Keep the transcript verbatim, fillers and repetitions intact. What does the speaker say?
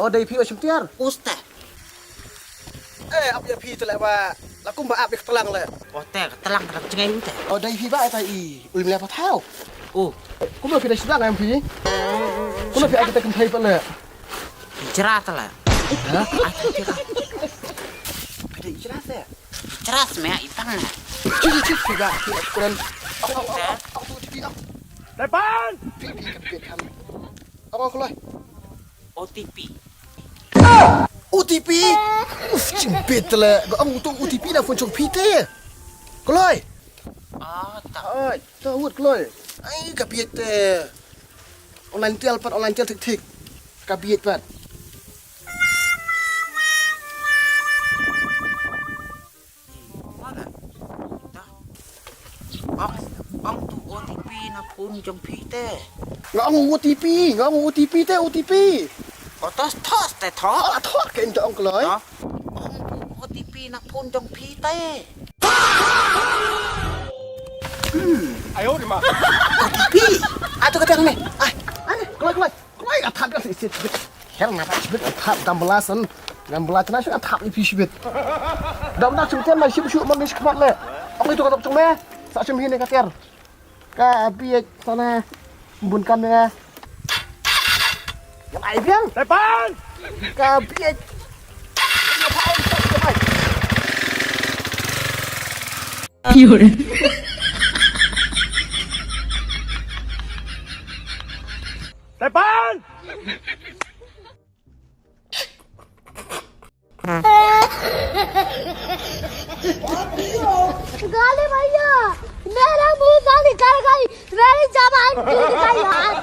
O dei phi o shim tiar. Usta. Eh, ap ïa phi te leh ba la kum ba ap ïa ka tlang leh. O te ka tlang ka jngai te. O dei phi ba ai ta i ul mla pa thau. O. Kumno phi da sdang em phi? Kumno phi ai kita kum thai pa leh? Jra te leh. Ha? Ai ta jra. Phi da jra te. Jra me ai tang ne. Chi chi chi phi ba phi kuran. Au au au au tu ti phi au. Tepan. Phi phi ka phi kan. Au au kulai. O T P. O T P. Uf, jingpit te leh. Ba ong tu O T P na phone jong phi te. Kloi. Ah, ta. Ai, ta wut kloi. Ai, ka biet te. Online tial pat, online tial tik tik. Ka biet pat. Ong, ong tu O T P na phone jong phi te. Nga ong O T P, nga ong O T P te, O T P. O tos tos te tho. Ah, tho ke ento ong kloi. Tho. Ong tu O T P na phone jong phi te. Ai oi ma. O T P. Ah, tu kata ni. Ai, ai, kloi kloi. Kloi ka thap ka sit sit. Her na ka sit ka thap gam belasan. Gam belasan na ka thap ipi sit. Dam dak sumten mai sim shu man ni skmat le. Ong itu ka tok chung me. Sa sim hini ka ter. Ka biet sana bun kan nga. Yang ai biang. Tepan. Ka biet. Tepan. गाली भैया, मेरा मुंह से निकल गई, मेरी जबान टूट गई यार।